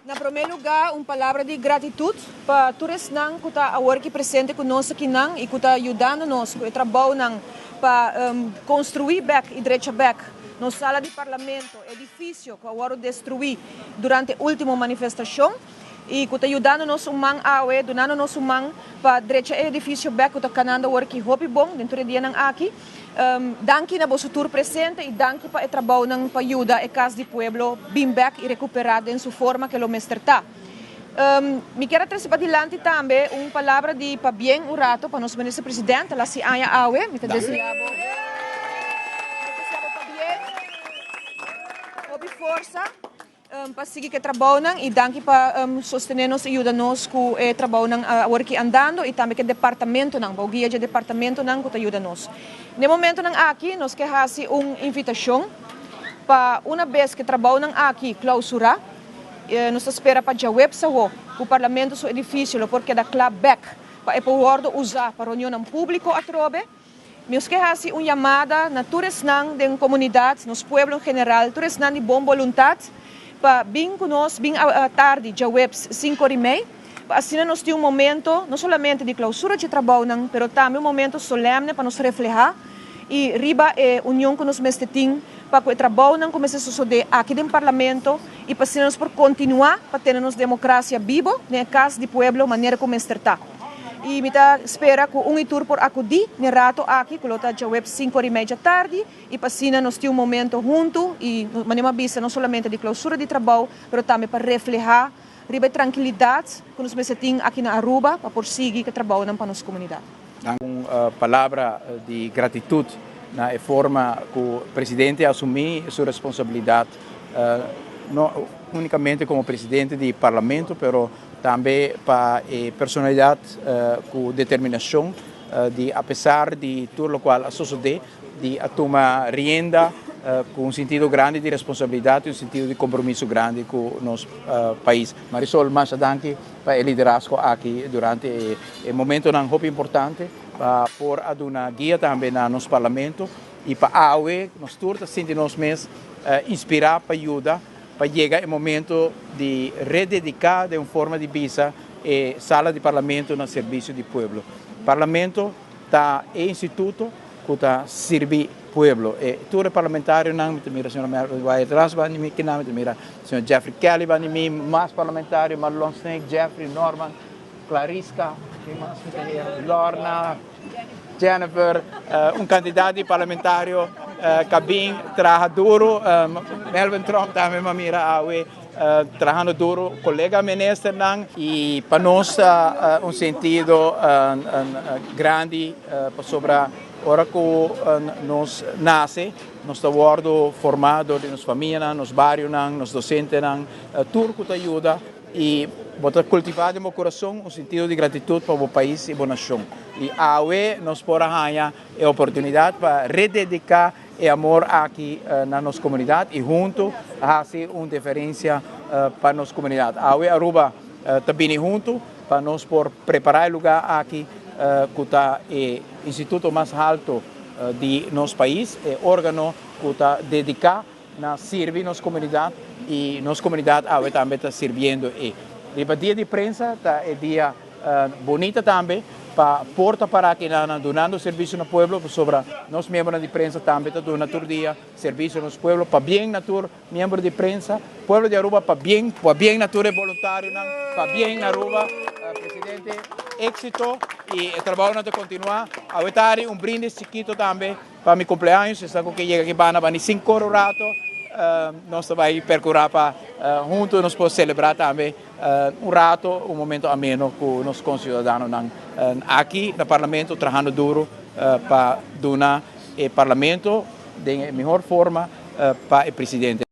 Na promé lugá un palabra di gratitut pa tur esnan ku ta awor aki presente ku nos akinan i ku ta yudando nos ku e trabounan pa konstruí bèk i drecha bèk nos sala di Parlamento, edifisio ku a wòrdu destruí durante último manifestashon i ku ta yudando nos un man awe, dunando nos un man pa drecha e edifisio bèk ku ta kanando awor aki hopi bon den tur e dianan aki. Danki na boso tur presente y danki pa e trabounan pa yuda e Cas di Pueblo bin bek y recupera den su forma ke lo mester ta. Mi kier a trece padilanti tambe un palabra di pabien un rato pa nos Minister President, el haci aña awe, mi ta desea bo pabien, hopi forsa. Pa sigui ku e trabounan i danki pa sostené nos i yuda nos ku e trabounan awor ki andando i tambe ku e departamentonan, bou guia dje departamentonan ku ta yuda nos. Den e momentonan aki nos ke hasi un invitashon pa una bes ku e trabounan aki klousurá, nos ta spera pa djaweps awo ku Parlamento su edifisio lo por keda kla bèk pa e por wòrdu usá pa reunionnan públiko atrobe. Nos ke hasi un yamada na tur esnan den komunidat, nos pueblo en general, tur esnan di bon boluntat pa bin ku nos, bin atardi djaweps sinku ora i mei, pa asina nos tin un momento no solamente di klausura dje trabounan, pero tambe un momento solemne pa nos reflehá i riba e union ku nos mester tin pa ku e trabounan ku mester sosodé aki den Parlamento i pa asina nos por kontinuá pa tene nos demokrasia bibo den e kas di pueblo manera ku mester ta. I mi ta spera ku un i tur por akudí n'e rato aki ku lo ta djaweps sinku ora i media tardi i pa asina nos tin un momento huntu i manera mi a bisa no solamente di klausura di trabou pero tambe pa reflehá riba e trankilidat ku nos mester tin aki na Aruba pa por sigui ku e trabounan pa nos komunidat. Un palabra di gratitut na e forma ku presidente a asumí su responsabilidat no únikamente komo presidente di parlamento pero Tambe pa e personalidad cu determinacion di apesar di tur locual a sosode di a tuma rienda cu un sintido grandi di responsabilidad y un sintido di compromiso grandi cu nos pais. Marisol, masha danki pa e liderazgo aki durante e momentonan hopi importante pa por a duna guia tambe na nos Parlamento y pa awe nos tur ta sinti nos mes inspira pa yuda. Pa yega e momento di redediká den un forma di bisa e sala di Parlamento na servisio di pueblo. Parlamento ta e instituto ku ta sirbi pueblo. E tur e parlamentarionan, mi ta mira señora Mervin Wyatt Ras banda di mi kinan, mi ta mira señor Jeffrey Kelly banda di mi, mas parlamentario, Marlon Sneek, Jeffrey, Norman, Clarisca, ken mas mi ta hera? Lorna. Jennifer, un kantidat di parlamentario ka bin traha duro. Melvin Tromp tambe m'a mira awe trahando duro, kolega ministernan. I pa nos ta un sentido grandi pasobra ora ku nos nase nos ta wòrdu formá dor di nos famianan, nos barionan, nos dosentenan, tur ku ta yuda. I bo ta kultivá den bo kurason un sentido di gratitut pa bo pais i bo nashon. I awe nos por a haña e oportunidat pa redediká e amor aki na nos komunidat i huntu hasi un diferensia pa nos komunidat. Awe Aruba ta bini huntu pa nos por prepará e lugá aki ku ta e instituto mas haltu di nos pais, e órgano ku ta dediká Na sirbi nos comunidad y nos comunidad awe tambe ta sirbiendo e. Riba dia di prensa ta e dia bonita tambe pa por ta para akinan dunando servicio na pueblo pasobra nos miembronan di prensa tambe ta duna tur dia servicio na nos pueblo. Pabien na tur miembro di prensa, pueblo di Aruba pabien, pabien na tur e boluntarionan, pabien na Aruba. Presidente exito y e trabaonan ta continua. Awe ta hari un brindis chikito tambe. Pa mi cumpleaños, esnan cu ke yega aki banda bani cinco ora un rato, nos ta bay percura pa hunto nos por celebra tambe un rato, un momento ameno cu nos conciudadanonan aki na Parlamento trahando duro pa duna e Parlamento den e mihor forma pa e presidente.